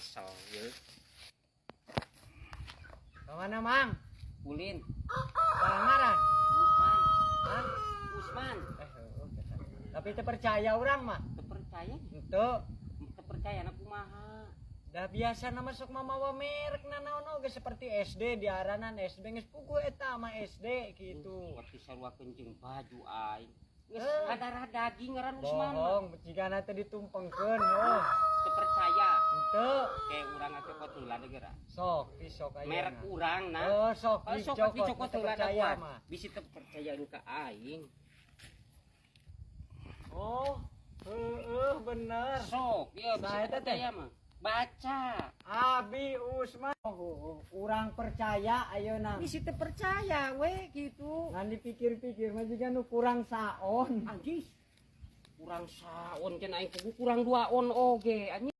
Kesel ye. Kemana, Mang? Ulin. Pangaran? Usman. Hah? Usman. Eh, heueuh, tapi teu percaya urang mah. Teu percaya? Henteu. Teu percaya na kumaha? Dah biasa nama sok mamawa merek na naon oge, seperti SD diaranan SD, geus puguh eta mah SD gitu. Seperti saruakeun jeung baju aing. Geus Eh. ngadarah daging ngaran Usman mah. Bohong, jigana teh ditumpengkeun heuh. Teu percaya. Henteu. Kayak urang ngacokot heula deui geura. Sok, disok ayeuna. Merek urang nah. Oh, sok Oh, sok dicokot, dicokot teu heula da percaya kuat. Mah. Bisi teu percaya ka aing. Oh, heueuh, bener. Sok, ya bisi Saha teu eta teh? percaya mah. Baca. Abi Usman. Oh, urang percaya ayeuna. Bisi teu percaya we gitu. Ngan dipikir-pikir mah jiga nu kurang saon. Anjis. Kurang saon cenah, aing kudu kurang 2 on oge anjing.